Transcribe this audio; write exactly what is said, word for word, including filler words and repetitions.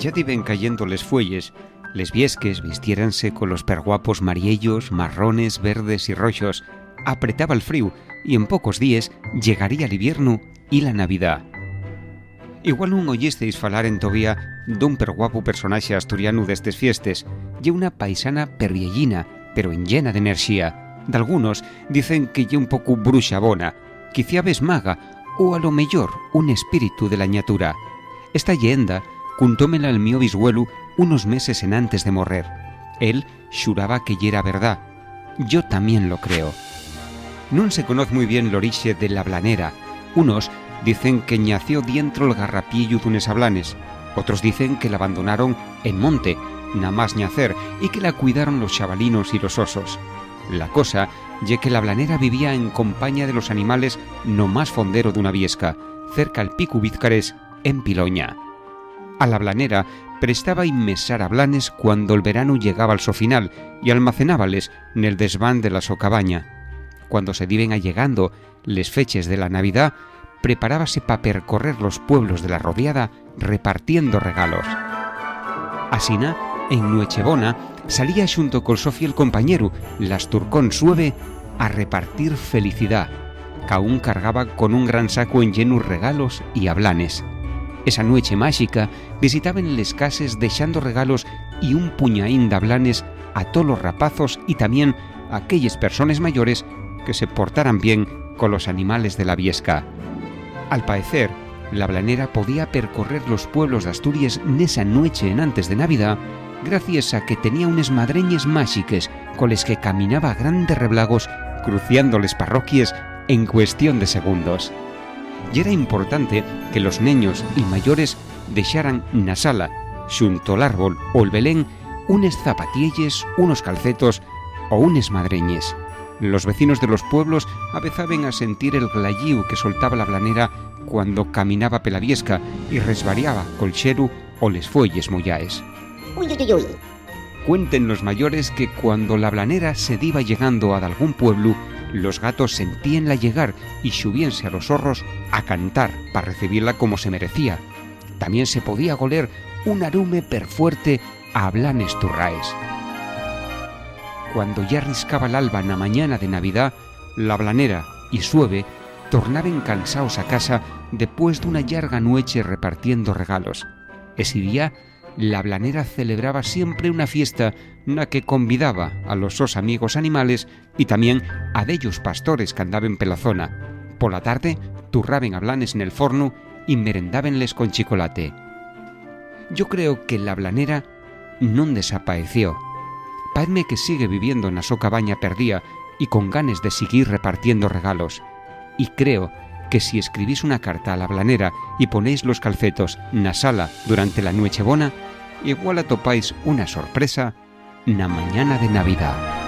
Ya diben cayendo les fueyes, les viesques vistiéranse colos perguapos mariellos, marrones, verdes y roxos. Apretaba'l fríu y en pocos díes llegaría l'iviernu y la Navidá. Igual nun oyesteis falar entovía d'un perguapu personaxe asturianu d'estes fiestes. Ye una paisana pervieyina, pero enllena d'enerxía. Dalgunos dicen que ye un pocu bruxabona, quiciabes maga o, a lo meyor, un espíritu de la ñatura. Esta lleenda cuntómela el mio bisgüelu unos meses enantes de morrer. Él xuraba que yera verdá. Yo tamién lo creo. Nun se conoz mui bien l'orixe de la blanera. Unos dicen que ñació dientro'l garrapiellu d'unes ablanes. Otros dicen que l'abandonaron en monte, namás ñacer, y que la cuidaron los xabalinos y los osos. La cosa ye que la blanera vivía en compaña de los animales no más fondero d'una viesca, cerca'l Picu Vizcarés, en Piloña. A la blanera prestaba-y mesar ablanes cuando'l veranu llegába'l so final y almacenábales nel desván de la so cabaña. Cuando se diben allegando les feches de la Navidá, preparábase pa percorrer los pueblos de la rodiada repartiendo regalos. Asina, en Nuechebona, salía xunto col so fiel compañeru, l'asturcón Sueve, a repartir felicidá. Caún cargaba con un gran sacu enllen'u regalos y ablanes. Esa nueche máxica visitaben les cases dexando regalos y un puñaín d'ablanes a tolos rapazos y tamién a aquelles persones mayores que se portaran bien colos animales de la viesca. Al paecer, la blanera podía percorrer los pueblos d'Asturies nesa nueche enantes de Navidá gracies a que tenía unes madreñes máxiques coles que caminaba grandes reblagos cruciando les parroquies en cuestión de segundos. Yera importante que los neños y mayores dexaran na sala, xunto'l árbol o'l belén, unes zapatielles, unos calcetos o unes madreñes. Los vecinos de los pueblos avezaben a sentir el glallíu que soltaba la blanera cuando caminaba pela viesca y resbariaba col xelu o les fueyes moyaes. Uy, uy, uy, uy. Cuenten los mayores que cuando la blanera se diba llegando a dalgún pueblu, los gatos sentíenla llegar y xubiense a los horros a cantar pa recibila como se merecía. Tamién se podía goler un arume perfuerte a ablanes turraes. Cuando ya riscaba l'alba na mañana de Navidá, la blanera y Sueve tornaben cansaos a casa depués d'una llarga nueche repartiendo regalos. Esi día, la blanera celebraba siempre una fiesta na que convidaba a los sos amigos animales y tamién a dellos pastores qu'andaben pela zona. Pola tarde, turraben ablanes nel fornu y merendábenles con chicolate. Yo creo que la blanera non desapaeció. Paezme que sigue viviendo na so cabaña perdía y con ganes de siguir repartiendo regalos. Y creo que si escribís una carta a la blanera y ponéis los calcetos na sala durante la Nuechebona, igual atopáis una sorpresa na mañana de Navidá.